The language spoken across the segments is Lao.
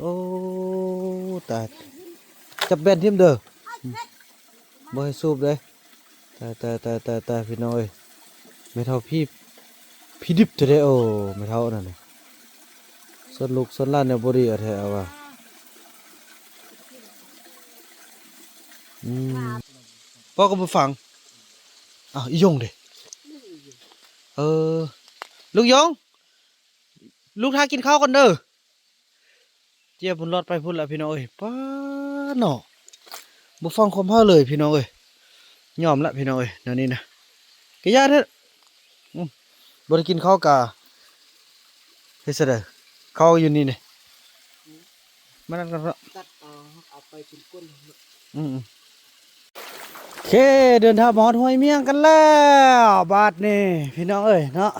ໂອ້ ຕາຍ ຈັບແບນຖິ້ມເດີ ອືມ ບໍ່ໃຫ້ສູບເດ້. ຕາຍ ຕາຍ ຕາຍ ຕາຍ ຕາຍ ພີ່ນ້ອງເອີຍ ແມ່ເຖົ້າຜີ ຜີດິບແທ້ເດ້. ໂອ້ ແມ່ເຖົ້ານັ້ນນະ ສ່ວນລູກສ່ວນຫຼານແນວບໍ່ດີເອົາແທ້ເອົາວ່າ. ອືມ ພໍ່ກໍບໍ່ຟັງ. ອ້າວ ອີຢົງເດ? ເອີ ລູກຢົງ ລູກຖ້າກິນເຂົ້າກ່ອນເດີ. ເຈ້ຍບຸນລອດໄປພຸ້ນລະພີ່ນ້ອງເອີຍ. ປ້າເນາະ ບໍ່ຟັງຄວາມເຮົາເລີຍພີ່ນ້ອງເອີຍ. ຍອມລະພີ່ນ້ອງເອີຍ ແນວນີ້ນະ ກະຢ່າເຖາະ. ອືມ ບໍ່ໄດ້ກິນເຂົ້າກະເຮັດຊະເດີ ເຂົ້າຢູ່ນີ້ນີ້ ມານັ່ງກັນເນາະ ຕັດເອົາ ເອົາໄປເປັນກົ້ນ. ອືມ ໂອເຄ ເດີນທາງມາຮອດຫ້ວຍມ້ຽງກັນແລ້ວບາດນີ້ພີ່ນ້ອງເອີຍເນາະ.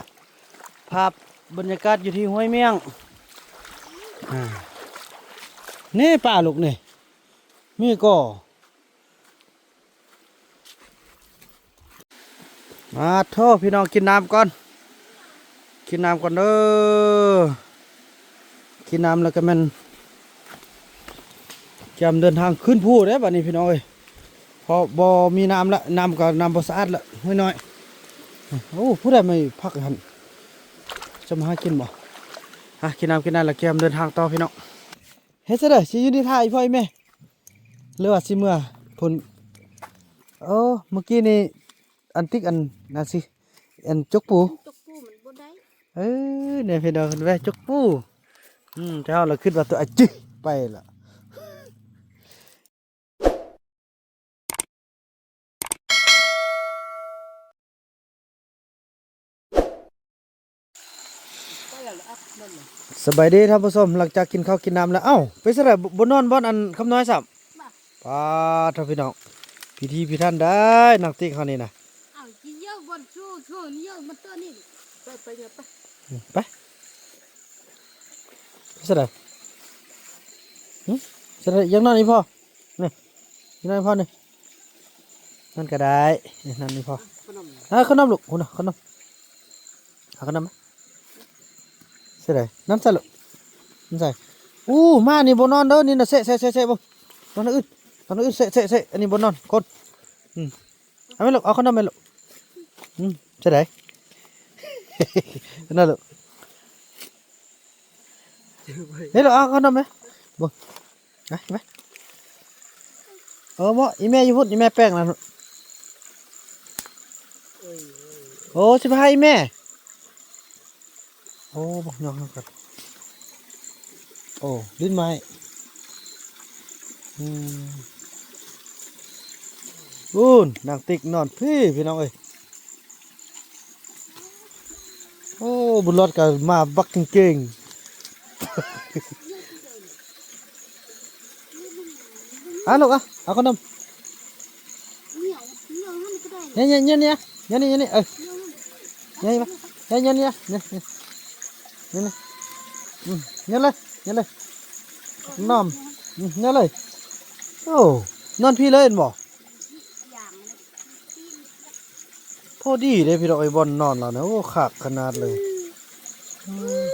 ພາບບັນຍາກາດຢູ່ທີ່ຫ້ວຍມ້ຽງ ອາ ນີ້ປາລູກນີ້ ມີກໍ ມາໂທ້ ພີ່ນ້ອງ ກິນນ້ຳກ່ອນ ກິນນ້ຳກ່ອນເດີ. ກິນນ້ຳແລ້ວກໍແມ່ນກຽມເດີນທາງຂຶ້ນພູເດ້ບາດນີ້ພີ່ນ້ອງເອີຍ ເພາະບໍ່ມີນ້ຳລະ ນ້ຳກໍນ້ຳບໍ່ສະອາດລະ ຫ້ວຍນ້ອຍ. ໂອ້ ຜູ້ໃດມາພັກຫັ້ນ ຈະມາຫາກິນບໍ່? ຫາກິນນ້ຳກິນນ້ຳແລ້ວກຽມເດີນທາງຕໍ່ພີ່ນ້ອງ. ເຮັດຊະເດີ ຊິຢູ່ນີ້ຖ້າອີ່ພໍ່ອີ່ແມ່ ຫຼືວ່າຊິເມືອພຸ້ນ? ໂອ້ ມື້ກີ້ນີ້ອັນຕິກອັນນັ້ນຊິ ອັນຈົກປູ ຈົກປູມັນບໍ່ໄດ້. ເອີ ແນ່ພີ່ນ້ອງ ເພິ່ນແວ່ຈົກປູ. ອືມ ແຕ່ເຮົາລະຄິດວ່າຕົວອາຈິໄປລະ. ສະບາຍດີທ່ານຜູ້ຊົມ ຫຼັງຈາກກິນເຂົ້າກິນນ້ຳແລ້ວ ເອົ້າ ໄປໃສລະ ບໍ່ ບໍ່ນອນບ່ອນອັນຄຳນ້ອຍຊ້ຳ. ປາດໂທ້ພີ່ນ້ອງ ພິຖີພິຖັນໄດ໋ນາງຕິກເຮົານີ້ນະ. ເອົາ ກິນເຢີະບ່ອນໂຊ ໂຊນີ້ເຢີະ ມາເຕີນີ້ ໄປ ໄປ ໄປ ອືມ ໄປ ໄປໃສລະ ຫຶ ໃສລະ ຍັງນອນອີກພໍ ນີ້ ຢູ່ໃນພໍ່ນີ້ ນັ້ນກໍໄດ້ ນີ້ ນັ້ນນີ້ພໍ່ ເອົາຂະໜົມ ເອົາຂະໜົມລູກ ພຸ້ນນະ ຂະໜົມ ເອົາຂະໜົມມາ ໃສ່ໃດ ນັ້ນໃສ່ລູກ ນັ້ນໃສ່ ອູ້ ໝານີ້ບໍ່ນອນເດີ ນີ້ນະ ເຊະ ເຊະ ເຊະ ເຊະ ເບິ່ງ ນອນອື່ນ ນອນອື່ນ ເຊະ ເຊະ ເຊະ ອັນນີ້ບໍ່ນອນ ຄົນ ອືມ ເອົາແມ່ລູກ ເອົາຂະໜົມແມ່ລູກ ອືມ ໃສ່ໃດ ນັ້ນລູກ ເຮັດແລ້ວເອົາຂະໜົມແມ່ ເບິ່ງ ໄປ ໄປ ເອີ ເບາະ ອີແມ່ຢູ່ພຸ້ນ ອີແມ່ແປ້ງນັ້ນ ໂອ້ ຊິພາອີແມ່ ໂອ້ ບັກຍອງນຳກັນ ໂອ້ ດິນໄມ້ ອືມ ພຸ້ນ ນາງຕິກນອນພີ້ ພີ່ນ້ອງເອີຍ. ໂອ້ ບຸນລອດກໍມາບັກເກັ່ງໆ ອາ ລູກ ອາ ເອົາຂະໜົມ ນີ້ ນີ້ ນີ້ ນີ້ ເອີ ນີ້ ນີ້ ນີ້ ເອີ ນີ້ ນີ້ ນີ້ ນີ້ ນີ້ ນີ້ ນີ້ ນີ້ ອືມ ນີ້ເລີຍ ນີ້ເລີຍ ນ້ອມ ອືມ ນີ້ເລີຍ ໂອ້ ນອນພີ້ເລີຍແມ່ນບໍ່? ພໍດີເດ້ພີ່ນ້ອງເອີຍ ບ່ອນນອນລາວນະ ໂອ້ ຄັກຂະໜາດເລີຍ ອືມ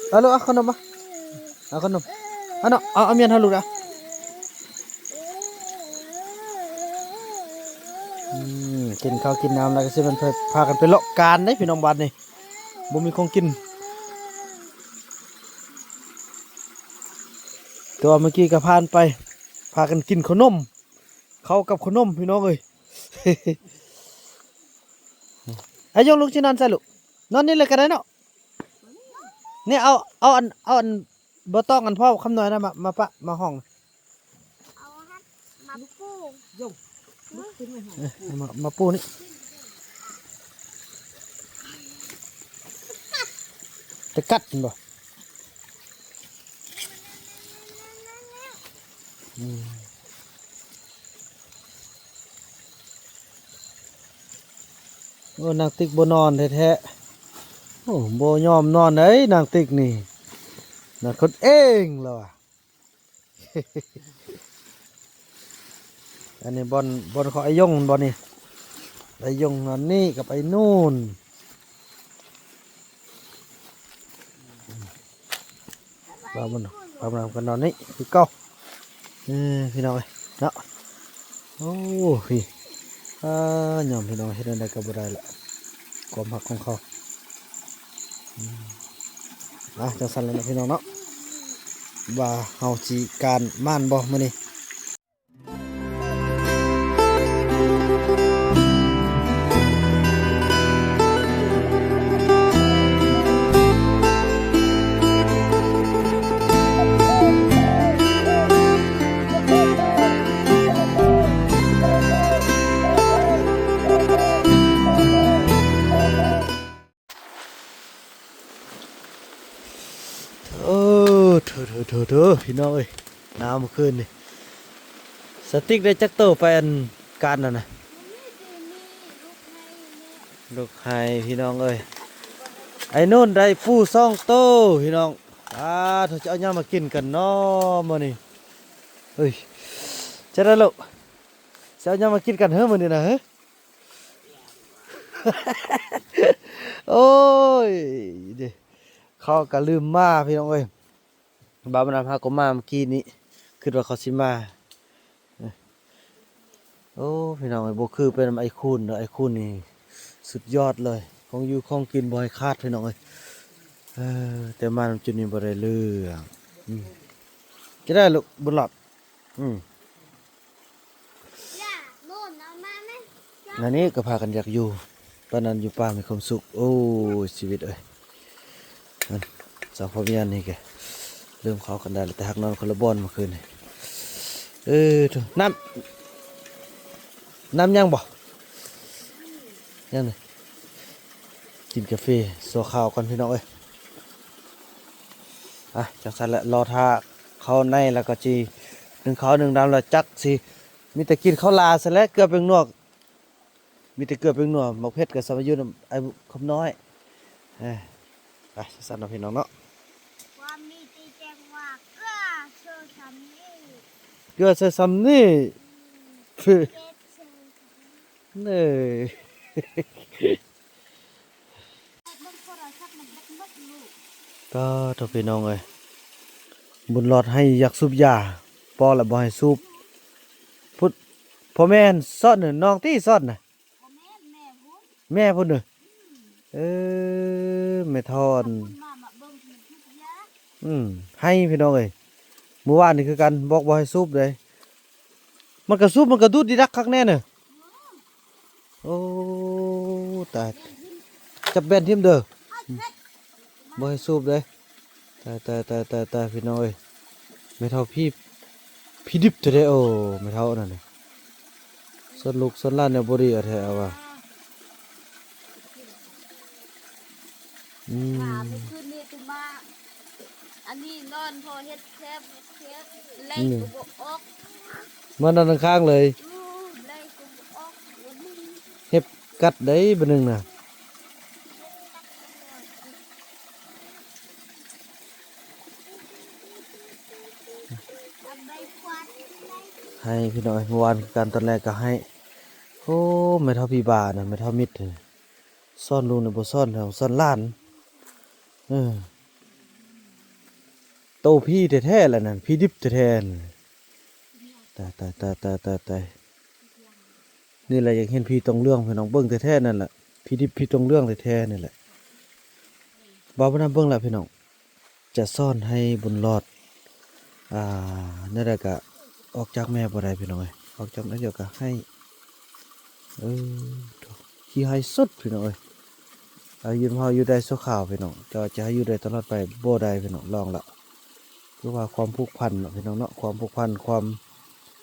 ເອົາລູກ ເອົາຂະໜົມມາ ເອົາຂະໜົມ ເອົາເນາະ ເອົາ ເອົາມ້ຽນໃຫ້ລູກນະ ອືມ ກິນເຂົ້າກິນນ້ຳແລ້ວກໍຊິແມ່ນພາກັນໄປເລາະການເດ້ພີ່ນ້ອງ ບາດນີ້ ບໍ່ມີຂອງກິນ ແຕ່ວ່າເມື່ອກີ້ກໍຜ່ານໄປ ພາກັນກິນເຂົ້າໜົມ ເຂົ້າກັບເຂົ້າໜົມພີ່ນ້ອງເອີຍ ອາຍົງລູກຊິນອນໃສລູກ ນອນນີ້ເລີຍກໍໄດ້ເນາະ ນີ້ເອົາ ເອົາອັນ ເອົາອັນ ບໍ່ຕ້ອງອັນພໍ່ຄຳນ້ອຍນະ ມາ ມາປະ ມາຫ້ອງ ເອົາຫັ້ນ ມາປູ ເອີ ມາ ມາປູນີ້ ຈະກັດແມ່ນບໍ່? ອືມ ໂອ້ ນາງຕິກບໍ່ນອນແທ້ໆ ໂອ້ ບໍ່ຍອມນອນເດ້ນາງຕິກນີ້ ນອນຄົນເອງແລ້ວວ່າ ອັນນີ້ບ່ອນ ບ່ອນຂອງໄອ້ຢົງແມ່ນບໍ່ນີ້? ໄອ້ຢົງນອນນີ້ກັບໄອ້ນູນ. ວ່າມັນ ວ່າມັນກໍນອນນີ້ຄືເກົ່າ. ເອີ ພີ່ນ້ອງເອີຍເນາະ. ໂອ້ ພີ່ ອາ ຍອມພີ່ນ້ອງ ເຮັດແນວໃດກໍບໍ່ໄດ້ລະ ຄວາມຮັກຂອງເຂົາ. ອືມ ອ່າ ຈັ່ງຊັ້ນແຫຼະເນາະ ພີ່ນ້ອງເນາະ ວ່າເຮົາຊິການໝານບໍ່ມື້ນີ້. ໂອ້ ໂຖໆໆໆ ພີ່ນ້ອງເອີຍ ໜາວມື້ຄືນນີ້. ສະຕິກໄດ້ຈັກໂຕໄປອັນການນັ້ນນະ? ລູກໄຮ່ພີ່ນ້ອງເອີຍ. ໄອ້ໂນນໄດ້ປູສອງໂຕພີ່ນ້ອງ. ອາ ເຮົາຈະເອົາຫຍັງມາກິນກັນເນາະມື້ນີ້? ເອີຍ ຈະໄດ້ລູກ ຈະເອົາຫຍັງມາກິນກັນເຮີມື້ນີ້ນະເຮີ? ໂອ້ຍ ເດ້ ເຂົາກໍລືມມາພີ່ນ້ອງເອີຍ. ບ່າວບຸນນຳເຮົາກໍມາເມື່ອກີ້ນີ້ ຄິດວ່າເຂົາຊິມາ. ໂອ້ ພີ່ນ້ອງເອີຍ ບໍ່ຄືໄປນຳໄອ້ຄູນເດີ. ໄອ້ຄູນນີ້ສຸດຍອດເລີຍ ຂອງຢູ່ຂອງກິນບໍ່ໃຫ້ຂາດພີ່ນ້ອງເອີຍ. ເອີ ແຕ່ມານຳຈຸດນີ້ບໍ່ໄດ້ເລື່ອງ. ອືມ ຈະໄດ້ລູກບຸນຫຼອດ. ອືມ ອັນນີ້ກໍພາກັນຢາກຢູ່ ປານນັ້ນຢູ່ປ່າມີຄວາມສຸກ. ໂອ້ຍ ຊີວິດເອີຍ ນັ້ນ ສອງຜົວເມຍນີ້ກະເລີ່ມເຂົ້າກັນໄດ້ແລ້ວ ແຕ່ຫາກນອນຄົນລະບ່ອນເມື່ອຄືນນີ້. ເອີ ໂທ້ ນ້ຳ ນ້ຳຍັງບໍ່? ຍັງນີ້ ກິນກາເຟຊົ່ວຄາວກ່ອນພີ່ນ້ອງເອີຍ. ອ່ະ ຈັ່ງຊັ້ນແຫຼະ ລໍຖ້າເຂົ້າໃນແລ້ວກໍຊິໜຶ້ງເຂົ້າໜຶ້ງນ້ຳ ແລ້ວຈັກຊິ ມີແຕ່ກິນເຂົ້າຫຼາຊັ້ນແຫຼະ ເກືອແປ້ງນົວ ມີແຕ່ເກືອແປ້ງນົວ. ໝາກເຜັດກໍສາມາດຢູ່ນຳໄອ້ຄຳນ້ອຍ. ເອີ ໄປຊັ້ນເນາະພີ່ນ້ອງເນາະ ຄວາມມີທີ່ແຈ້ງວ່າເກືອເຊີຊຳນີ້ ເກືອເຊີຊຳນີ້. ອືມ ເອີ ເອີ ຕາໂທ ພີ່ນ້ອງເອີຍ ບຸນຫຼອດໃຫ້ຢາກສູບຢາ ພໍແລ້ວບໍ່ໃຫ້ສູບ. ພຸດ ພໍ່ແມ່ນສອນນະ ນ້ອງຕິສອນນະ ແມ່ພຸ້ນນະ. ເອີ ແມ່ທ້ອນ ອືມ ໃຫ້ພີ່ນ້ອງເອີຍ ມື້ວານນີ້ຄືກັນ ບອກບໍ່ໃຫ້ສູບເດ້. ມັນກະສູບ ມັນກະດູດດີດັກຄັກແນ່ນະ. ໂອ້ ຕາຍ ຈັບແບນຖິ້ມເດີ ບໍ່ໃຫ້ສູບເດ້. ຕາຍ ຕາຍ ຕາຍ ຕາຍ ຕາຍ ພີ່ນ້ອງເອີຍ ແມ່ເຖົ້າຜີ ຜີດິບແທ້ໆ. ໂອ້ ແມ່ເຖົ້ານັ້ນນະ ສອນລູກສອນຫຼານແນວບໍ່ດີເອົາແທ້ເອົາວ່າ. ອືມ ມື້ຄືນນີ້ຕື່ນມາ ອັນນີ້ນອນພໍເຮັດແຄບ ແລ້ວກໍບໍ່ອອກ ມານອນຂ້າງໆເລີຍ. ອືມ ແລ້ວກໍບໍ່ອອກ ເຫັບກັດໄດ໋ບາດໜຶ່ງນະ. ໃຫ້ພີ່ນ້ອງເອີຍ ມື້ວານຄືກັນ ຕອນແລກກໍໃຫ້. ໂອ້ ແມ່ເຖົ້າຜີບານະ ແມ່ເຖົ້າມິດ ສອນລູກນີ້ບໍ່ສອນ ສອນຫຼານ. ເອີ ໂຕຜີແທ້ໆລະນັ້ນ ຜີດິບແທ້ໆນະ. ຕາຍ ຕາຍ ຕາຍ ຕາຍ ຕາຍ. ນີ້ແຫຼະ ຢາກເຫັນຜີຕົງເລື່ອງ ພີ່ນ້ອງ ເບິ່ງແທ້ໆນັ້ນແຫຼະ ຜີດິບຜີຕົງເລື່ອງແທ້ໆນີ້ແຫຼະ. ບ່າວບຸນນຳເບິ່ງລະພີ່ນ້ອງ ຈະສອນໃຫ້ບຸນຫຼອດ ອ່າ ແນວໃດກະອອກຈາກແມ່ບໍ່ໄດ້ພີ່ນ້ອງເອີຍ ອອກຈາກນັ້ນດຽວກະໄຫ້. ເອີ ໂທ້ ຂີ້ໄຫ້ສຸດພີ່ນ້ອງເອີຍ. ອາ ຢູ່ນຳເຮົາຢູ່ໄດ້ຊົ່ວຄາວພີ່ນ້ອງ ແຕ່ວ່າຈະໃຫ້ຢູ່ໄດ້ຕະຫຼອດໄປບໍ່ໄດ້ພີ່ນ້ອງ ລອງລະ. ຄືວ່າຄວາມຜູກພັນເນາະພີ່ນ້ອງເນາະ ຄວາມຜູກພັນ ຄວາມ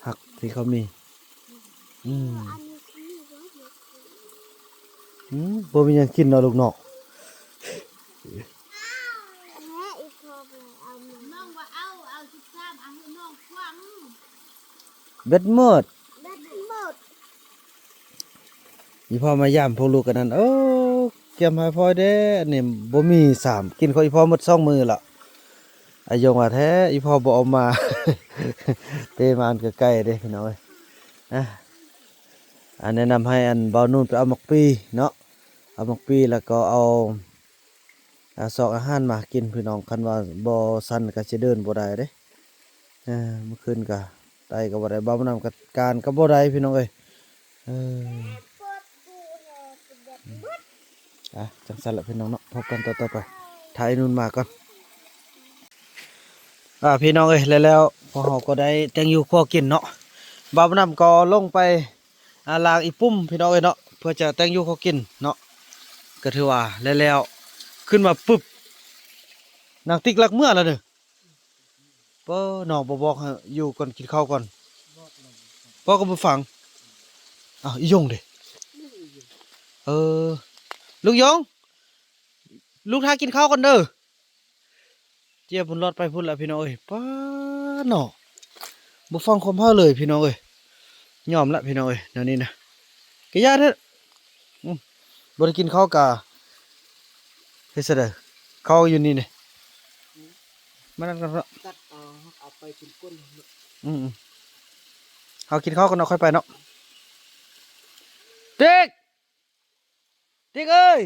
ຮັກທີ່ເຂົາມີ. ອືມ ອືມ ບໍ່ມີຫຍັງກິນເນາະລູກເນາະ. ແບັດໝົດ ແບັດໝົດ. ອີ່ພໍ່ມາຢາມພວກລູກກັນນັ້ນ ໂອ້ ກຽມໃຫ້ພໍ່ແດ່ ອັນນີ້ບໍ່ມີສາມ ກິນຂອງອີ່ພໍ່ໝົດສອງມື້ລະ. ອາຍົງວ່າແທ້ ອີ່ພໍ່ບໍ່ເອົາມາ ເປມາອັນໃກ້ໆເດ້ພີ່ນ້ອງເອີຍ. ອາ ອັນແນະນຳໃຫ້ອັນບ່າວນູນໄປເອົາໝາກປີເນາະ ເອົາໝາກປີ ແລ້ວກໍເອົາ ຫາຊອກອາຫານມາກິນພີ່ນ້ອງ, ຄັນວ່າບໍ່ຊັ້ນກໍຊິເດີນບໍ່ໄດ້ເດ້. ເອີ ມື້ຄືນກໍໄດ້ກໍບໍ່ໄດ້, ບ່າວບຸນນຳກໍການກໍບໍ່ໄດ້ພີ່ນ້ອງເອີຍ. ເອີ ອ່ະ ຈັ່ງຊັ້ນລະພີ່ນ້ອງເນາະ, ພົບກັນຕອນຕໍ່ໄປ. ຖ້າໄອ້ນຸ່ນມາກ່ອນ. ອ່າ ພີ່ນ້ອງເອີຍ ແລ້ວ ແລ້ວພວກເຮົາກໍໄດ້ແຕ່ງຢູ່ຄົວກິນເນາະ. ບ່າວບຸນນຳກໍລົງໄປ ອ່າ ລ້າງອີ່ປຸ້ມພີ່ນ້ອງເອີຍເນາະ, ເພື່ອຈະແຕ່ງຢູ່ຄົວກິນເນາະ. ກໍຖືວ່າແລ້ວໆ ຂຶ້ນມາປຶບ ນາງຕິກລັກເມືອແລ້ວເດີ. ເອີ ນ້ອງບໍ່ບອກໃຫ້ຢູ່ກ່ອນ ກິນເຂົ້າກ່ອນ. ບອກແລ້ວ ບອກກໍບໍ່ຟັງ. ອ້າວ ອີຢົງເດ? ເອີ ລຸງຢົງ ລຸງຖ້າກິນເຂົ້າກ່ອນເດີ. ເຈຍບບຸນລອດໄປພຸ້ນລະພີ່ນ້ອງເອີຍ. ປ້າເນາະ ບໍ່ຟັງຄວາມເຮົາເລີຍພີ່ນ້ອງເອີຍ. ຍອມລະພີ່ນ້ອງເອີຍ ແນວນີ້ນະ. ກະຢ່າເຖາະ. ອືມ ບໍ່ໄດ້ກິນເຂົ້າກະເຮັດຈັ່ງໃດ? ເຂົ້າຢູ່ນີ້ນີ້ ມານັ່ງກັນເນາະ. ຕັດເອົາ ເອົາໄປກິນກົ້ນເນາະ. ອືມໆ ເຮົາກິນເຂົ້າກ່ອນເນາະ ຄ່ອຍໄປເນາະ. ຕິກ ຕິກເອີຍ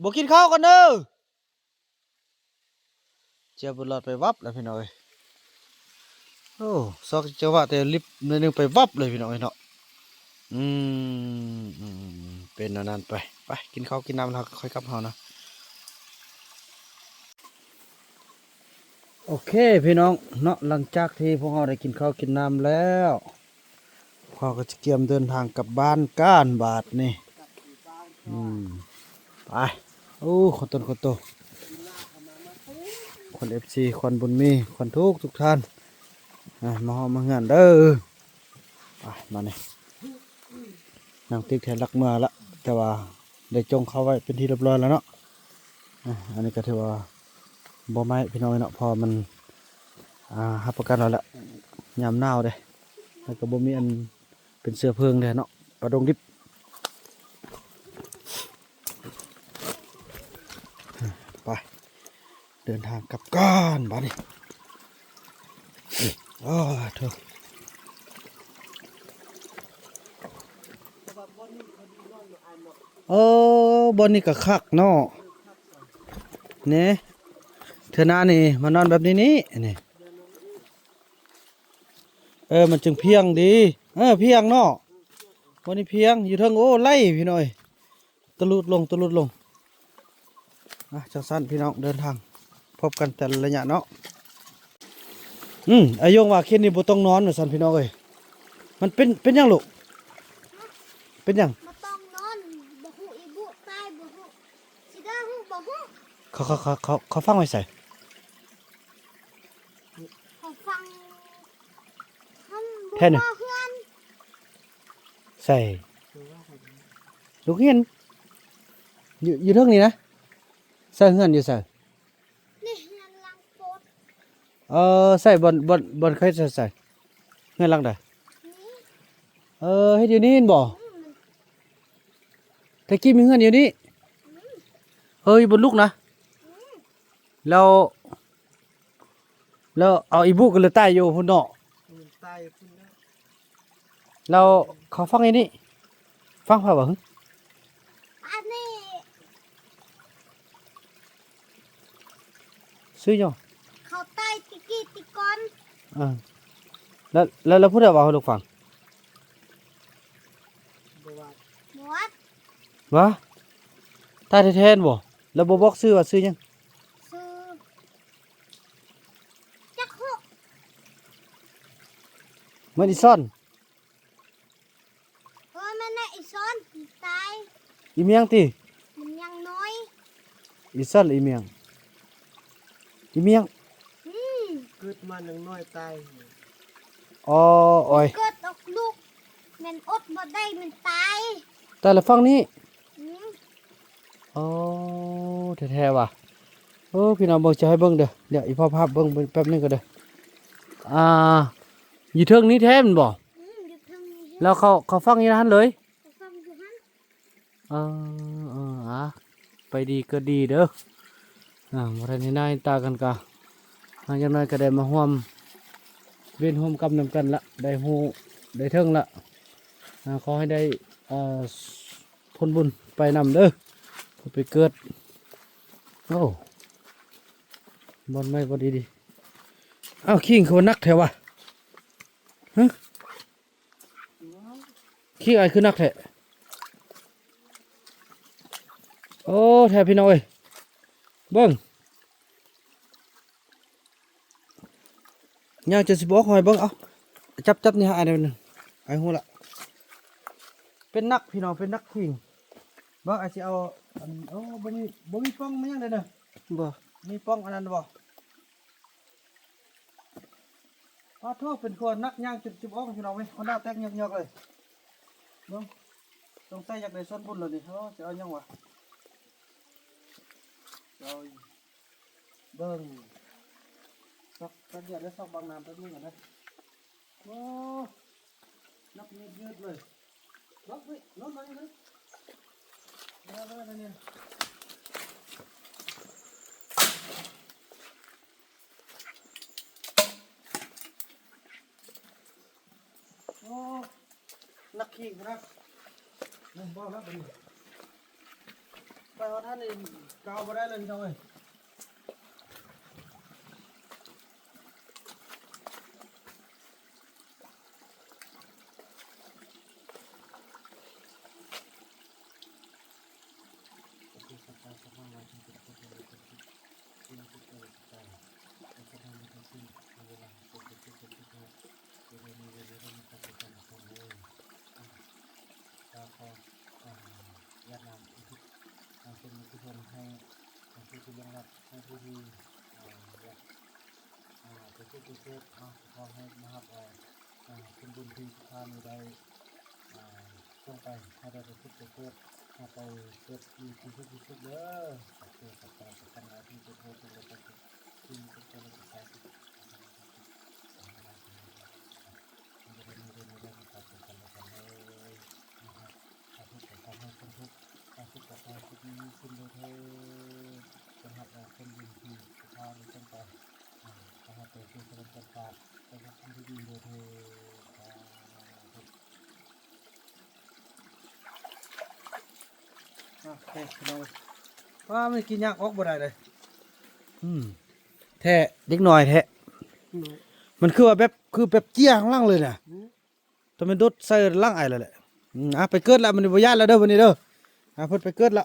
ບໍ່ກິນເຂົ້າກ່ອນເດີ. ເຈຍບບຸນລອດໄປວັບແລ້ວພີ່ນ້ອງເອີຍ. ໂອ້ ຊອກຈັງຫວະແຕ່ລິບໜ້ອຍໜຶ່ງໄປວັບເລີຍພີ່ນ້ອງເອີຍເນາະ. ອືມ ອືມ ເປັນແນວນັ້ນໄປ. ໄປກິນເຂົ້າກິນນ້ຳແລ້ວເຮົາກໍຄ່ອຍກັບເຮົານະ. ໂອເຄພີ່ນ້ອງເນາະ, ຫຼັງຈາກທີ່ພວກເຮົາໄດ້ກິນເຂົ້າກິນນ້ຳແລ້ວ ເຮົາກໍຈະກຽມເດີນທາງກັບບ້ານກັນບາດນີ້. ອືມ ໄປ. ໂອ້ ຂອບຕົນຂອບໂຕ ຂວັນເອັຟຊີ ຂວັນບຸນມີ ຂວັນທຸກທຸກທ່ານ ອ່າ ມາຮອດມາເຮືອນເດີ. ໄປ ມານີ້ ນາງຕິກແທ້ລັກເມືອລະ ແຕ່ວ່າໄດ້ຈົ່ງເຂົ້າໄວ້ເປັນທີ່ຮຽບຮ້ອຍແລ້ວເນາະ. ອ່າ ອັນນີ້ກໍຖືວ່າບໍ່ໄໝ້ພີ່ນ້ອງເນາະ, ເພາະວ່າມັນ ອ່າ ຮັບປະກັນແລ້ວແຫຼະ ຍາມໜາວເດ້ ແລ້ວກໍບໍ່ມີອັນ ເປັນເຊື້ອເພີງແດ່ເນາະ ປາດົງດິບ. ໄປ ເດີນທາງກັບກ່ອນບາດນີ້. ໂອ້ໂທ້ ເອີ ບ່ອນນີ້ກໍຄັກເນາະ. ນີ້ ເທື່ອໜ້ານີ້ມານອນແບບນີ້ນີ້ ນີ້. ເອີ ມັນຈຶ່ງພຽງດີ. ເອີ ພຽງເນາະ ບໍ່ໄດ້ພຽງ ຢູ່ເທິງ. ໂອ້ ໄຫຼພີ່ນ້ອງເອີຍ ຕະຫຼຸດລົງ ຕະຫຼຸດລົງ. ອ່ະ ຈັ່ງຊັ້ນພີ່ນ້ອງ ເດີນທາງ ພົບກັນແຕ່ລະໄລຍະເນາະ. ອືມ ອາຍົງວ່າເຂດນີ້ບໍ່ຕ້ອງນອນວ່າຊັ້ນພີ່ນ້ອງເອີຍ. ມັນເປັນ ເປັນຫຍັງລູກ? ເປັນຫຍັງ? ບໍ່ຕ້ອງນອນ ບໍ່ຮູ້ອີບຸຕາຍ ບໍ່ຮູ້ຊິເດີນຮູ້ບໍ່ຮູ້. ເຂົາ ເຂົາ ເຂົາ ເຂົາ ເຂົາຝັງໄວ້ໃສ? ເຂົາຝັງ ຫັ້ນ ແທ້ນະ ບໍ່ເຮືອນ. ໃສ? ລູກເຫັນ ຢູ່ ຢູ່ເທິງນີ້ນະ. ໃສ ເຮືອນຢູ່ໃສ? ນີ້ເຮືອນຫຼັງໂປດ. ເອີ ໃສ ບ່ອນ ບ່ອນ ບ່ອນເຄີຍໃສ ໃສ ເຮືອນຫຼັງໃດ? ນີ້. ເອີ ເຮັດຢູ່ນີ້ແມ່ນບໍ່? ອືມ. ແຕ່ກີ້ມີເຮືອນຢູ່ນີ້? ອືມ. ເຮີ້ຍ ຢູ່ບົນລຸກນະ? ອືມ. ແລ້ວ ແລ້ວເອົາອີບຸກໍເລີຍຕາຍຢູ່ພຸ້ນເນາະ. ອືມ ຕາຍຢູ່ພຸ້ນແລ້ວ. ແລ້ວເຂົາຝັງອີ່ນີ້ ຝັງໃຜວະ? ອັນນີ້ ຊື່ຫຍັງ? ເຂົາຕາຍແຕ່ກີ້ແຕ່ກ່ອນ. ເອີ ແລ້ວ ແລ້ວ ແລ້ວຜູ້ໃດເວົ້າໃຫ້ລູກຟັງ? ບໍ່ວ່າ ບໍ່ວ່າ ຫວາ ຕາຍແທ້ໆ ແມ່ນບໍ່? ແລ້ວບໍ່ບອກຊື່ວ່າຊື່ຫຍັງ? ຊື່ ຈັກ ແມ່ນອີ່ຊອນ. ເອີ ແມ່ນນະ ອີ່ຊອນຕາຍ. ອີ່ມຽງຕິ? ມັນຍັງນ້ອຍ. ອີ່ຊອນ ອີ່ມຽງ? ອີ່ມຽງ. ອືມ ເກີດມາຍັງນ້ອຍຕາຍ. ອໍ ໂອ້ຍ ເກີດອອກລູກ ແມ່ນອົດບໍ່ໄດ້ ແມ່ນຕາຍ. ຕາຍລະຝັ່ງນີ້? ອືມ. ອໍ ແທ້ໆ ຫວາ. ໂອ້ ພີ່ນ້ອງເບິ່ງ ຈະໃຫ້ເບິ່ງເດີ. ດຽວອີ່ພໍ່ພາເບິ່ງແປັບໜຶ່ງກໍເດີ. ອ່າ ຢູ່ເທິງນີ້ແທ້ແມ່ນບໍ່? ອືມ ຢູ່ເທິງນີ້. ແລ້ວເຂົາ ເຂົາຝັງຢູ່ຫັ້ນເລີຍ? ເຂົາຝັງຢູ່ຫັ້ນ. ເອີ ເອີ ອາ ໄປດີກໍດີເດີ. ອ່າ ບໍ່ທັນເຫັນໜ້າເຫັນຕາກັນກະ ຫາ ຢ່າງໜ້ອຍກໍໄດ້ມາຮ່ວມເວນຮ່ວມກຳນຳກັນລະ ໄດ້ຮູ້ໄດ້ເຖິງລະ. ອ່າ ຂໍໃຫ້ໄດ້ ເອີ ຜົນບຸນໄປນຳເດີ ໄປເກີດ ໂອ້ ບ່ອນໃໝ່ບໍ່ດີໆ. ອ້າວ ຄີງຄືວ່າໜັກແທ້ວະ? ຮະ? ຄີງອ້າຍຄືໜັກແທ້? ໂອ້ ແທ້ພີ່ນ້ອງເອີຍ ເບິ່ງ ຍ່າງຈົນຊິບໍ່ອອກຫອຍ. ເບິ່ງ ເອົາ ຈັບ ຈັບນີ້ໃຫ້ອ້າຍໜ່ອຍໜຶ່ງ ອ້າຍຮູ້ລະ. ເປັນໜັກພີ່ນ້ອງ ເປັນໜັກຄີງ. ເບິ່ງ ອ້າຍຊິເອົາອັນ ໂອ້ ບໍ່ມີ ບໍ່ມີປ່ອງມີຫຍັງເດ້ເນາະ? ບໍ່ ມີປ່ອງອັນນັ້ນບໍ່? ປາໂທ້ ເປັນຄົວໜັກຍ່າງຈົນຊິບໍ່ອອກພີ່ນ້ອງເອີຍ ຮອນດ້າແຕກຍອກໆເລີຍ. ເບິ່ງ ສົງໄສຢາກໄດ້ສ່ວນບຸນແລ້ວນີ້. ໂອ້ ຈະເອົາຫຍັງວະ? ເອົາ ເບິ່ງ ຊອກ ແປັບດຽວເດີ ຊອກບັງນ້ຳແປັບໜຶ່ງກ່ອນເດີ. ໂອ້ ໜັກຍືດໆເລີຍ. ເບິ່ງ ເບິ່ງ ນອນມານີ້ເດີ ມາ ມາ ມານີ້. ໂອ້ ໜັກຄີງພຸ້ນນະ. ເບິ່ງ ເບົາແລ້ວບັດນີ້ ໄປຮອດຫັ້ນນີ້ ກ້າວບໍ່ໄດ້ເລີຍພີ່ນ້ອງເອີຍ. ກໍຂໍ ອາ ຢາດນ້ຳອຸທິດ ອາ ສ່ວນບຸນກຸສົນໃຫ້ ອາ ຜູ້ທີ່ລ່ວງລັບ ໃຫ້ຜູ້ທີ່ ອາ ຢາກ ອາ ໄປຜຸດໄປເກີດເນາະ ຂໍໃຫ້ມາຮັບເອົາ ອາ ຜົນບຸນທີ່ພວກເຮົານີ້ໄດ້ ອາ ສົ່ງໄປ ໃຫ້ໄດ້ໄປຜຸດໄປເກີດ ໃຫ້ໄປເກີດຢູ່ທີ່ສຸກທີ່ສຸກເດີ. ສາທຸ ຂອບໃຈທຸກທ່ານຫຼາຍທີ່ເປັນໂທດເປັນໄລ ທີ່ມີຈິດໃຈເມດຕາ ໂອເຄ ພີ່ນ້ອງ ວ່າມັນກິນຍາກອອກບໍ່ໄດ້ເລີຍ. ອືມ ແທ້ ເດັກນ້ອຍແທ້. ອືມ ມັນຄືວ່າແບບ ຄືແບບເຈ້ຍຂ້າງຫຼັງເລີຍນະ. ອືມ ຕ້ອງແມ່ນໂດດໃສ່ຫຼັງອ້າຍແລ້ວແຫຼະ. ອືມ ອ່ະ ໄປເກີດລະ ມື້ນີ້ບໍ່ຢ້ານລະເດີ ມື້ນີ້ເດີ. ອ່າ ເພິ່ນໄປເກີດລະ.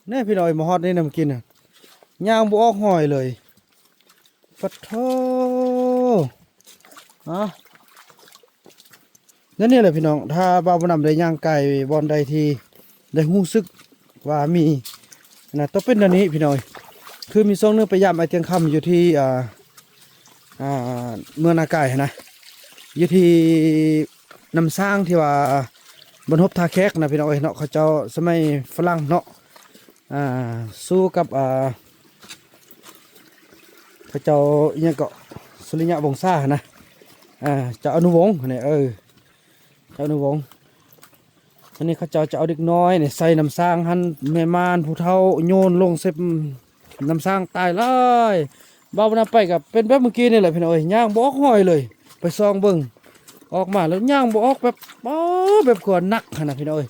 ແນ່ພີ່ນ້ອງເອີຍ ມາຮອດນີ້ນຳກິນນະ ຍ່າງບໍ່ອອກຫອຍເລີຍ. ປະໂທ ອ່າ ແນວນີ້ແຫຼະພີ່ນ້ອງ ຖ້າບ່າວບຸນນຳໄດ້ຍ່າງກາຍບ່ອນໃດທີ່ໄດ້ຮູ້ສຶກວ່າມີ ນະ ຕ້ອງເປັນແນວນີ້ພີ່ນ້ອງເອີຍ. ຄືມີຊ່ວງໜຶ່ງໄປຢາມອ້າຍຕຽງຄຳຢູ່ທີ່ ອ່າ ອ່າ ເມືອງນາກາຍຫັ້ນນະ ຢູ່ທີ່ນ້ຳສ້າງທີ່ວ່າບ້ານຮົບທ່າແຂກນະພີ່ນ້ອງເອີຍເນາະ. ເຂົາເຈົ້າສະໄໝຝຣັ່ງເນາະ ອ່າ ສູ້ກັບ ອ່າ ເຂົາເຈົ້າ ອີ່ຫຍັງເກາະ ສຸລິຍະວົງສາຫັ້ນນະ ອ່າ ເຈົ້າອະນຸວົງຫັ້ນແຫຼະ ເອີ ເຈົ້າອະນຸວົງ. ອັນນີ້ເຂົາເຈົ້າຈະເອົາເດັກນ້ອຍນີ້ໃສ່ນ້ຳສ້າງຫັ້ນ ແມ່ມ່ານຜູ້ເຖົ້າໂຍນລົງໃສ່ນ້ຳສ້າງຕາຍຫຼາຍ. ບ່າວບຸນນຳໄປກໍເປັນແບບມື້ກີ້ນີ້ແຫຼະພີ່ນ້ອງເອີຍ ຍ່າງບໍ່ອອກຫອຍເລີຍ. ໄປສ່ອງເບິ່ງ ອອກມາແລ້ວຍ່າງບໍ່ອອກ ແບບ ອໍ ແບບກວ່າໜັກຫັ້ນນະພີ່ນ້ອງເອີຍ.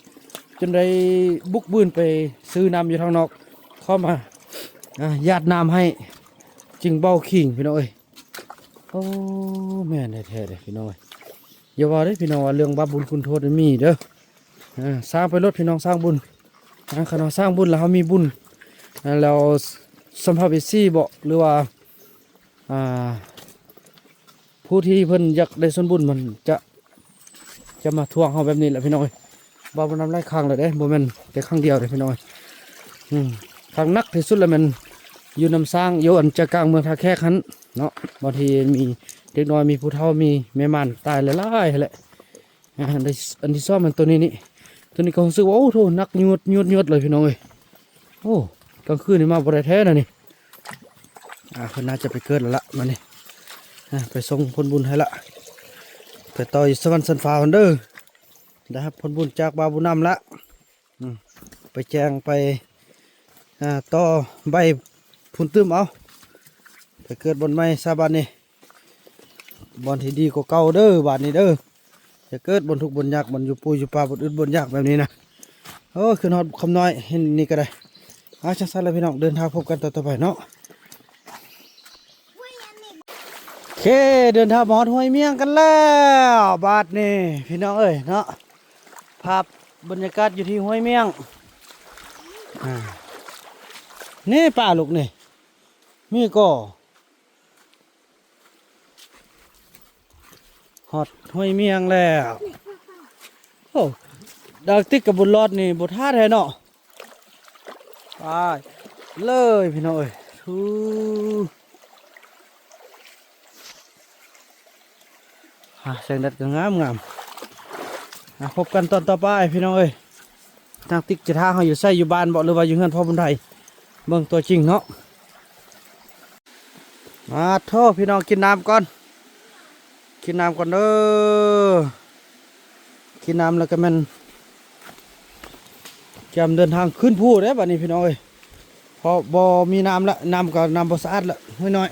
ຈົນໄດ້ບຸກບືນໄປຊື້ນ້ຳຢູ່ທາງນອກ ເຂົ້າມາ ອ່າ ຢາດນ້ຳໃຫ້ ຈຶ່ງເບົາຄີງພີ່ນ້ອງເອີຍ. ໂອ້ ແມ່ນແທ້ໆເດ້ພີ່ນ້ອງເອີຍ. ຢ່າວ່າເດ້ພີ່ນ້ອງວ່າເລື່ອງບາບບຸນຄຸນໂທດມີເດີ. ເອີ ສ້າງໄປໂລດພີ່ນ້ອງ ສ້າງບຸນ. ອ່າ ຄັນເຮົາສ້າງບຸນແລ້ວເຮົາມີບຸນ ແລ້ວສຳພະເວສີເບາະ ຫຼືວ່າ ອ່າ ຜູ້ທີ່ເພິ່ນຢາກໄດ້ສ່ວນບຸນມັນຈະ ຈະມາທວງເຮົາແບບນີ້ແຫຼະພີ່ນ້ອງເອີຍ. ເວົ້າມານຳຫຼາຍຄັ້ງແລ້ວເດ້ ບໍ່ແມ່ນແຕ່ຄັ້ງດຽວເດ້ພີ່ນ້ອງເອີຍ. ອືມ ຄັ້ງໜັກທີ່ສຸດລະແມ່ນຢູ່ນ້ຳສ້າງ ຢູ່ອັນໃຈກາງເມືອງທ່າແຂກຫັ້ນເນາະ ບ່ອນທີ່ມີເດັກນ້ອຍ ມີຜູ້ເຖົ້າ ມີແມ່ມ່ານຕາຍຫຼາຍໆຫັ້ນແຫຼະ. ອ່າ ອັນທີ່ ອັນທີ່ສອງແມ່ນໂຕນີ້ນີ້ ໂຕນີ້ກໍຮູ້ສຶກວ່າ ໂອ້ໂທ້ ໜັກຍວດໆເລີຍພີ່ນ້ອງເອີຍ. ໂອ້ ກາງຄືນນີ້ມາບໍ່ໄດ້ແທ້ນະນີ້. ອ່າ ເພິ່ນໜ້າຈະໄປເກີດແລ້ວລະ ມານີ້ ອ່າ ໄປສົ່ງຜົນບຸນໃຫ້ລະ ໄປຕໍ່ຢູ່ສະຫວັນຊັ້ນຟ້າພຸ້ນເດີ. ໄດ້ຮັບຜົນບຸນຈາກບ່າວບຸນນຳລະ. ອືມ ໄປແຈ້ງໄປ ອ່າ ຕໍ່ໃບພຸ້ນຕື່ມເອົາ ໄປເກີດບ່ອນໃໝ່ຊະບາດນີ້. ບ່ອນທີ່ດີກວ່າເກົ່າເດີບາດນີ້ເດີ. ຢ່າເກີດບ່ອນທຸກບ່ອນຍາກ ບ່ອນຢູ່ປູຢູ່ປາ ບ່ອນອຶດບ່ອນຢາກແບບນີ້ນະ. ໂອ້ ຂຶ້ນຮອດຄຳນ້ອຍເຫັນນີ້ກໍໄດ້ ອ່າ ຈັ່ງຊັ້ນລະພີ່ນ້ອງ ເດີນທາງພົບກັນຕອນຕໍ່ໄປເນາະ. ໂອເຄ ເດີນທາງມາຮອດຫ້ວຍມຽງກັນແລ້ວ ບາດນີ້ພີ່ນ້ອງເອີຍເນາະ. ພາບບັນຍາກາດຢູ່ທີ່ຫ້ວຍມຽງ ອ່າ ນີ້ປ່າລູກນີ້ ມີກໍ ຮອດຫ້ວຍມຽງແລ້ວ. ໂອ້ ດາວຕິກກັບບຸນລອດນີ້ບໍ່ທ້າແທ້ເນາະ. ໄປເລີຍພີ່ນ້ອງເອີຍ. ທູ ອ່າ ແສງແດດກໍງາມໆ. ອ່າ ພົບກັນຕອນຕໍ່ໄປພີ່ນ້ອງເອີຍ. ນາງຕິກຈະຖ້າເຮົາຢູ່ໃສ ຢູ່ບ້ານບໍ່ ຫຼືວ່າຢູ່ເຮືອນພໍ່ບຸນໄທ ເບິ່ງຕົວຈິງເນາະ. ມາໂທ ພີ່ນ້ອງ ກິນນ້ຳກ່ອນ ກິນນ້ຳກ່ອນເດີ. ກິນນ້ຳແລ້ວກໍແມ່ນກຽມເດີນທາງຂຶ້ນພູເດ້ບາດນີ້ພີ່ນ້ອງເອີຍ. ເພາະບໍ່ມີນ້ຳລະ ນ້ຳກໍນ້ຳບໍ່ສະອາດລະ ຫ້ວຍນ້ອຍ.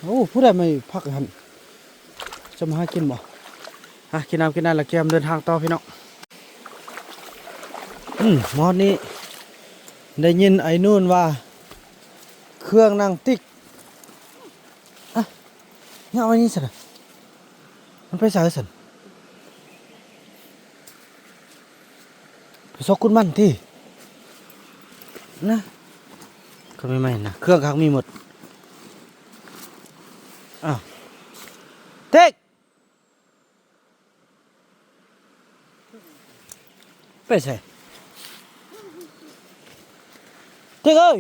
ໂອ້ ຜູ້ໃດມາພັກຫັ້ນ ຈະມາຫາກິນບໍ່? ອ່ະ ກິນນ້ຳກິນນ້ຳແລ້ວກຽມເດີນທາງຕໍ່ພີ່ນ້ອງ. ອືມ ມາຮອດນີ້ໄດ້ຍິນໄອ້ນູນວ່າ ເຄື່ອງນາງຕິກ ອ່ະ ຍັງເອົາໄວ້ນີ້ຊັ້ນນະ ມັນໄປໃສຊັ້ນ? ໄປຊອກກຸດມັນຕິ ນະ ກໍໃໝ່ໆນະ ເຄື່ອງຄັກມີໝົດ. ອ້າວ ຕິກ ໄປໃສ? ຕິກເອີຍ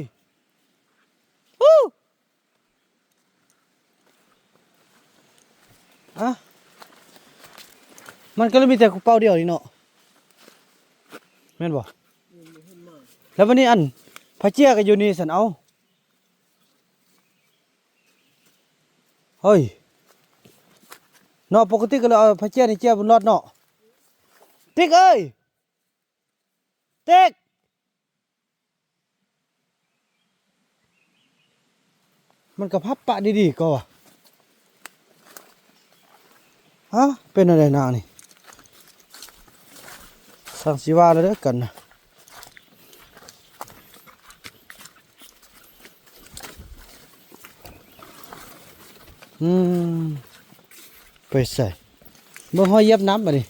ອະ ມັນກໍເລີຍມີແຕ່ກະເປົາດຽວນີ້ເນາະ ແມ່ນບໍ່? ແລ້ວບັດນີ້ອັນ ຜ້າເຈ້ຍກໍຢູ່ນີ້ຊັ້ນ ເອົ້າ ເຮີ້ຍ ເນາະ ປົກກະຕິກໍເລີຍເອົາຜ້າເຈ້ຍນີ້ເຈ້ຍບຸນລອດເນາະ. ຕິກເອີຍ ຕິກ ມັນກໍພັບປະດີໆກໍວ່າ ຮະ ເປັນແນວໃດນາງນີ້ ຊ່າງຊິວ່າແລ້ວເດີກັນນະ. ອືມ ໄປໃສ? ເບິ່ງຮອຍຢຽບນ້ຳບາດນີ້.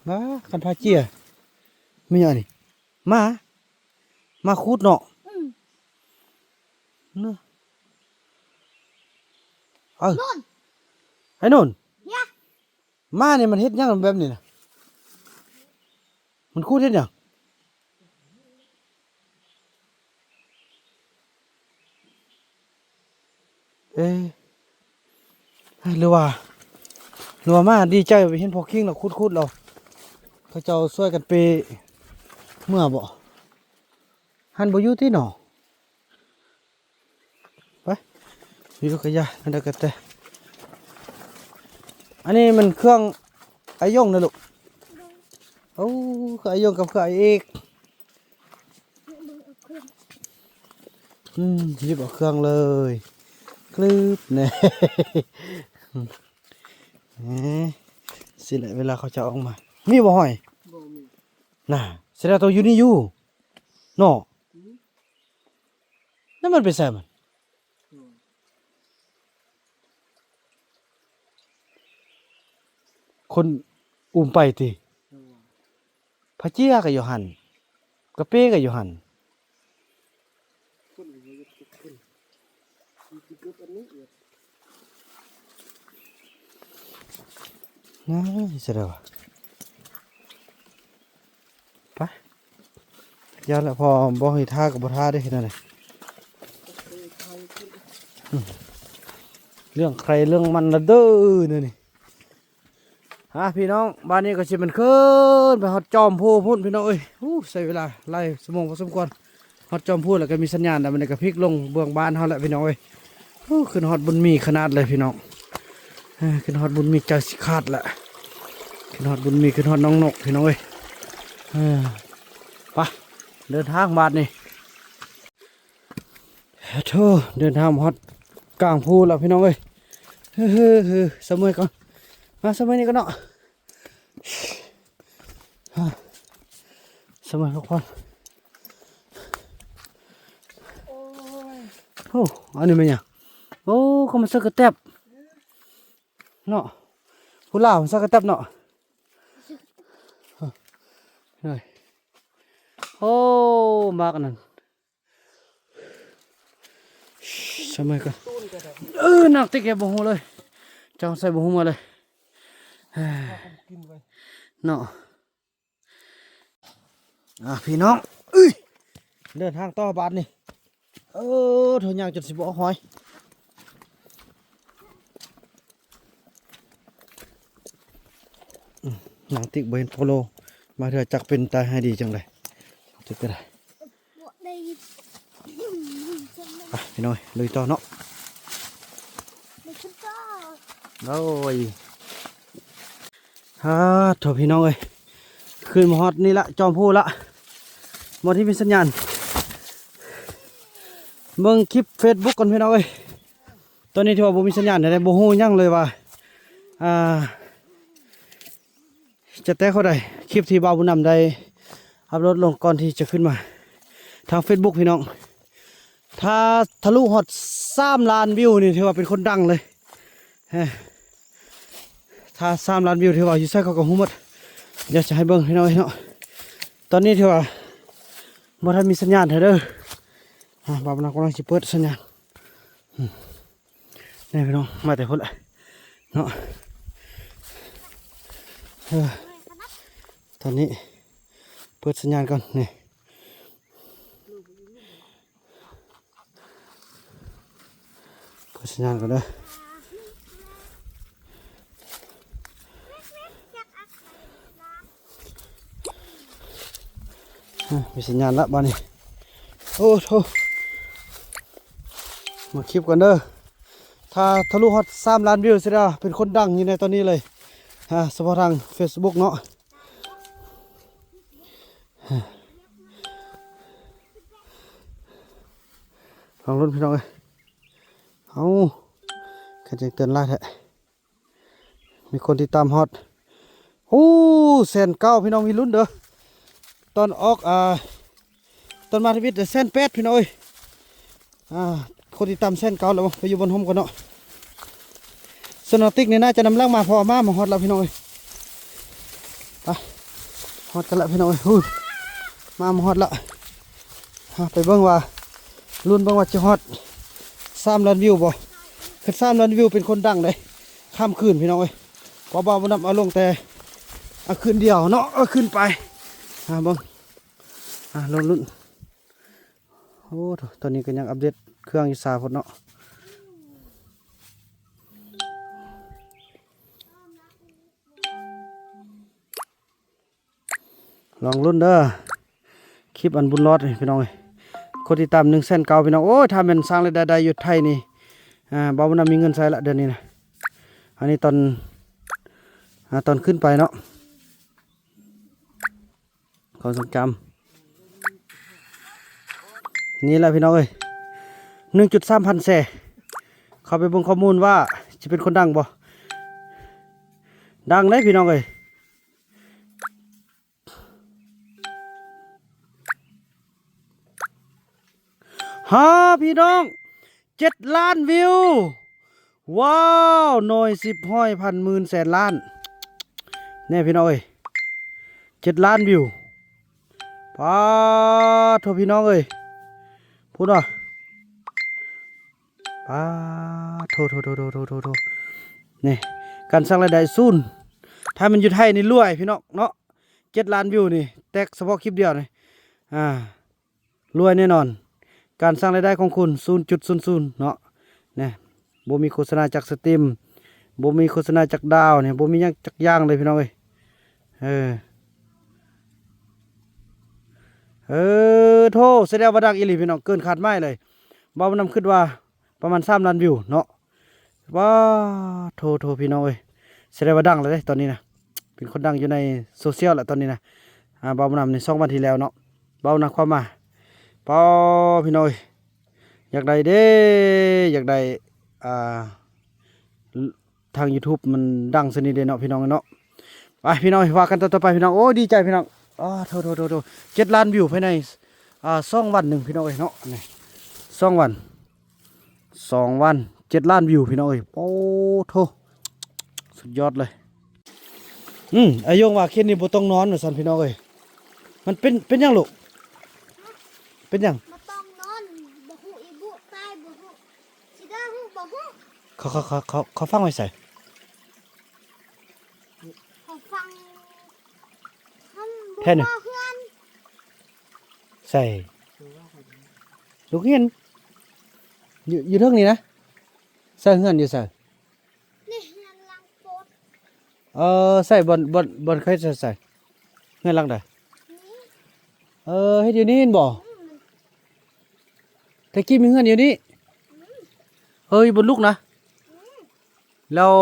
ມາ ຄັນພາເຈຍ ແມ່ນຫຍັງນີ້? ໝາ ໝາຂູດເນາະ. ອືມ ເນາະ ເອີ ໂນ່ນ ໄອ້ໂນ່ນ ເນຍ ໝານີ້ມັນເຮັດຫຍັງແບບນີ້ນະ? ມັນຂູດເຮັດຫຍັງ? ເອີ ຫຼືວ່າ ຫຼືວ່າໝາດີໃຈເຫັນພໍ່ຄິງແລ້ວຂຸດໆ ແລ້ວເຂົາເຈົ້າຊ່ວຍກັນເປເມືອບໍ? ຫັ້ນບໍ່ຢູ່ຕິເນາະ. ໄປ ຢູ່ກະຢ່າ ອັນໃດກະແຕ່ ອັນນີ້ມັນເຄື່ອງອ້າຍຍົງນະລູກ. ໂອ້ ເຄື່ອງອ້າຍຍົງກັບເຄື່ອງອ້າຍເອກ. ອືມ ຫຍິບເອົາເຄື່ອງເລີຍ ກຶບແນ່. ເອີ ຊິແຫຼະ ເວລາເຂົາເຈົ້າອອກມາ ມີບໍ່ຫອຍ? ບໍ່ມີ. ນະ ສະແດງວ່າຕ້ອງຢູ່ນີ້ຢູ່ເນາະ. ອືມ ແລ້ວມັນໄປໃສມັນ? ອືມ ຄົນອຸ້ມໄປຕິ? ອືມ ພາເຈຍກໍຢູ່ຫັ້ນ ກະເປກໍຢູ່ຫັ້ນ. ຄົນກໍບໍ່ຢາກເກັບຂຶ້ນ ມັນຄືກັບອັນນີ້ເອີຍ. ນາ ສະແດງວ່າ ໄປ ຢ້ານລະ ພໍບອກໃຫ້ທ່າກໍບໍ່ທ່າເດ້ ເຮັດແນວໃດ? ອືມ ເລື່ອງໃຄເລື່ອງມັນລະເດີ ແນວນີ້. ອ່າ ພີ່ນ້ອງ ບາດນີ້ກໍຊິແມ່ນຂຶ້ນໄປຮອດຈອມພູພຸ້ນ ພີ່ນ້ອງເອີຍ. ໂອ້ ໃຊ້ເວລາຫຼາຍຊົ່ວໂມງພໍສົມຄວນ. ຮອດຈອມພູແລ້ວກໍມີສັນຍານແລ້ວ ບັດນີ້ກໍພິກລົງເບື້ອງບ້ານເຮົາແລ້ວ ພີ່ນ້ອງເອີຍ. ໂອ້ ຂຶ້ນຮອດບຸນມີຂະໜາດເລີຍ ພີ່ນ້ອງ. ເອີ ຂຶ້ນຮອດບຸນມີໃຈຊິຂາດແລ້ວ ຂຶ້ນຮອດບຸນມີ ຂຶ້ນຮອດນ້ອງນົກ ພີ່ນ້ອງເອີຍ. ເອີ ໄປ ເດີນທາງບາດນີ້. ໂທ້ ເດີນທາງມາຮອດກາງພູແລ້ວ ພີ່ນ້ອງເອີຍ. ເຮີ ເຮີ ເຮີ ສະເໝີຍກ່ອນ ມາສະເໝີຍນີ້ກ່ອນເນາະ. ສະເໝີຍພັກຜ່ອນ. ໂອ້ ອັນນີ້ແມ່ນຫຍັງ? ໂອ້ ເຂົາມາໃສ່ກະແຕັບເນາະ. ຜູ້ລາວໃສ່ກະແຕັບເນາະ. ໂອ້ ໝາກອັນນັ້ນ. ສະໄໝກ່ອນ ເອີ ນັກຕິກແກບໍ່ຮູ້ເລີຍ ຈັກໃສ່ບໍ່ຮູ້ມາເລີຍເນາະ. ອ່າ ພີ່ນ້ອງ ເອີຍ ເດີນທາງຕໍ່ບາດນີ້. ໂອ້ ໂຖ ຍ່າງຈົນຊິບໍ່ອອກຮອຍ. ອືມ ນາງຕິກບໍ່ເຫັນໂປໂລ ມາເທື່ອຈັກເປັນຕາຍຮ້າຍດີຈັ່ງໃດ. ຕິກກໍໄດ້ ໄປ ພີ່ນ້ອງເອີຍ ລຸຍຕໍ່ເນາະ. ໂອ້ຍ ອາ ໂຖ ພີ່ນ້ອງເອີຍ ຂຶ້ນມາຮອດນີ້ລະ ຈອມພູລະ ບ່ອນທີ່ມີສັນຍານ. ເບິ່ງຄລິບເຟສບຸກກ່ອນ ພີ່ນ້ອງເອີຍ. ຕອນນີ້ຖືວ່າບໍ່ມີສັນຍານໃດ ບໍ່ຮູ້ຫຍັງເລີຍວ່າ ອ່າ ຈະແຕກເທົ່າໃດ. ຄລິບທີ່ບ່າວບຸນນຳໄດ້ອັບໂຫຼດລົງກ່ອນທີ່ຈະຂຶ້ນມາທາງເຟສບຸກ ພີ່ນ້ອງ ຖ້າທະລຸຮອດສາມລ້ານວິວນີ້ ຖືວ່າເປັນຄົນດັງເລີຍ. ຖ້າສາມລ້ານວິວ ຖືວ່າຢູ່ໃສເຂົາກໍຮູ້ໝົດ. ດຽວຈະໃຫ້ເບິ່ງ ພີ່ນ້ອງເອີຍເນາະ. ຕອນນີ້ຖືວ່າບໍ່ທັນມີສັນຍານເທື່ອເດີ. ອ່າ ບ່າວບຸນນຳກຳລັງຊິເປີດສັນຍານ. ອືມ ນີ້ພີ່ນ້ອງ ມາແຕ່ພຸ້ນລະເນາະ. ເອີ ຕອນນີ້ເປີດສັນຍານກ່ອນ ນີ້ ເປີດສັນຍານກ່ອນເດີ. ອາ ມີສັນຍານລະບາດນີ້. ໂອ້ໂຖ ມາຄລິບກ່ອນເດີ. ຖ້າທະລຸຮອດສາມລ້ານວິວຊິໄດ້ເປັນຄົນດັງຢູ່ໃນຕອນນີ້ເລີຍ. ອາ ສະເພາະທາງເຟສບຸກເນາະ. ລອງລຸ້ນ ພີ່ນ້ອງເອີຍ. ເອົ້າ ຄືຈັ່ງເຕືອນຫຼາຍແທ້. ມີຄົນຕິດຕາມຮອດ ໂອ້ ແສນເກົ້າ ພີ່ນ້ອງ ມີລຸ້ນເດີ. ຕອນອອກ ອ່າ ຕອນມາທຳອິດແສນແປດ ພີ່ນ້ອງເອີຍ. ອ່າ ຄົນຕິດຕາມແສນເກົ້າແລ້ວ ໄປຢູ່ບ່ອນຮົ່ມກ່ອນເນາະ. ສ່ວນນ້ອງຕິກນີ້ໜ້າຈະນຳຫຼັງມາ ເພາະວ່າໝາມາຮອດແລ້ວ ພີ່ນ້ອງເອີຍ. ໄປ ຮອດກັນແລ້ວ ພີ່ນ້ອງເອີຍ. ຫູ້ ໝາມາຮອດແລ້ວ. ເຮົາໄປເບິ່ງວ່າ ລຸ້ນເບິ່ງວ່າຈະຮອດສາມລ້ານວິວບໍ່. ຄັນສາມລ້ານວິວເປັນຄົນດັງເດ້ ຂ້າມຄືນ ພີ່ນ້ອງເອີຍ. ເພາະວ່າບໍ່ນຳເອົາລົງແຕ່ ອາ ຄືນດຽວເນາະ ເອົາຂຶ້ນໄປ. ອາ ເບິ່ງ ອາ ລຸ້ນ ລຸ້ນ. ໂອ້ ຕອນນີ້ກໍຍັງອັບເດດເຄື່ອງຢູ່ຊາພຸ້ນເນາະ. ລອງລຸ້ນເດີ ຄລິບອັນບຸນລອດນີ້ ພີ່ນ້ອງເອີຍ. ຄົນຕິດຕາມໜຶ່ງແສນເກົ້າ ພີ່ນ້ອງ. ໂອ້ຍ ຖ້າແມ່ນສ້າງລາຍໄດ້ ໄດ້ຢູ່ໄທນີ້ ອ່າ ບ່າວບຸນນຳມີເງິນໃຊ້ລະເດືອນນີ້ນະ. ອັນນີ້ຕອນ ອ່າ ຕອນຂຶ້ນໄປເນາະ. ຄວາມຊົງຈຳ ນີ້ແຫຼະ ພີ່ນ້ອງເອີຍ ໜຶ່ງຈຸດສາມພັນແຊ. ເຂົ້າໄປເບິ່ງຂໍ້ມູນວ່າຊິເປັນຄົນດັງບໍ່. ດັງເດ້ ພີ່ນ້ອງເອີຍ. ຫາ ພີ່ນ້ອງ ເຈັດລ້ານວິວ. ວ້າວ ໜ່ວຍສິບ ຮ້ອຍ ພັນ ໝື່ນ ແສນ ລ້ານ ແນ່ ພີ່ນ້ອງເອີຍ ເຈັດລ້ານວິວ. ປາດໂທ ພີ່ນ້ອງເອີຍ ພຸ້ນວ່າ ປາດໂທ ໂທ ໂທ ນີ້ ການສ້າງລາຍໄດ້ສູນ. ຖ້າແມ່ນຢູ່ໄທນີ້ລວຍ ພີ່ນ້ອງເນາະ. ເຈັດລ້ານວິວນີ້ ແຕ່ສະເພາະຄລິບດຽວນີ້ ອ່າ ລວຍແນ່ນອນ. ການສ້າງລາຍໄດ້ຂອງຄຸນ ສູນຈຸດສູນສູນເນາະ ແນ່ ບໍ່ມີໂຄສະນາຈາກສະຕຣີມ ບໍ່ມີໂຄສະນາຈາກດາວນີ້ ບໍ່ມີຫຍັງຈັກຢ່າງເລີຍ ພີ່ນ້ອງເອີຍ. ເອີ ເອີ ໂທ ສະແດງວ່າດັງອີ່ຫຼີ ພີ່ນ້ອງ ເກີນຄາດໝາຍເລີຍ. ບ່າວບຸນນຳຄິດວ່າປະມານສາມລ້ານວິວເນາະ. ປາດໂທ ໂທ ພີ່ນ້ອງເອີຍ ສະແດງວ່າດັງແລ້ວເດ້ຕອນນີ້ນະ ເປັນຄົນດັງຢູ່ໃນໂຊຊຽວແລ້ວຕອນນີ້ນະ. ອ່າ ບ່າວບຸນນຳນີ້ ສອງວັນທີ່ແລ້ວເນາະ ບ່າວບຸນນຳຄວາມມາ ປາດ ພີ່ນ້ອງເອີຍ ຢາກໄດ້ເດ້ ຢາກໄດ້ ອ່າ ທາງຢູທູບມັນດັງຊະນິດເດ້ເນາະ ພີ່ນ້ອງເນາະ. ໄປ ພີ່ນ້ອງເອີຍ ວ່າກັນຕໍ່ໆໄປ ພີ່ນ້ອງ. ໂອ້ຍ ດີໃຈ ພີ່ນ້ອງ. ອ່າ ໂທ ໂທ ເຈັດລ້ານວິວພາຍໃນ ອ່າ ສອງວັນໜຶ່ງ ພີ່ນ້ອງເອີຍເນາະ. ນີ້ ສອງວັນ ສອງວັນ ເຈັດລ້ານວິວ ພີ່ນ້ອງເອີຍ. ໂອ້ໂທ້ ສຸດຍອດເລີຍ. ອືມ ອາຍົງວ່າເຂດນີ້ບໍ່ຕ້ອງນອນວ່າຊັ້ນ ພີ່ນ້ອງເອີຍ. ມັນເປັນ ເປັນຫຍັງລູກ? ເປັນຫຍັງ? ບໍ່ຕ້ອງນອນ ບໍ່ຮູ້ອີບຸຕາຍ ບໍ່ຮູ້ຊິໄດ້ຮູ້ ບໍ່ຮູ້. ເຂົາ ເຂົາ ເຂົາ ເຂົາ ເຂົາຝັງໄວ້ໃສ? ເຂົາຝັງ ແທ້ນະ ເຮືອນ ໃສ? ລູກເຫັນ ຢູ່ ຢູ່ເທິງນີ້ນະ. ໃສ ເຮືອນຢູ່ໃສ? ນີ້ເຮືອນຫຼັງໂປດ. ເອີ ໃສ ບ່ອນ ບ່ອນ ບ່ອນເຄີຍໃສ ໃສ ເຮືອນຫຼັງໃດ? ນີ້. ເອີ ເຮັດຢູ່ນີ້ແມ່ນບໍ່? ອືມ ແຕ່ກີ້ມີເຮືອນຢູ່ນີ້. ອືມ ເຮີ້ຍ ບ່ອນລູກນະ. ອືມ ແລ້ວ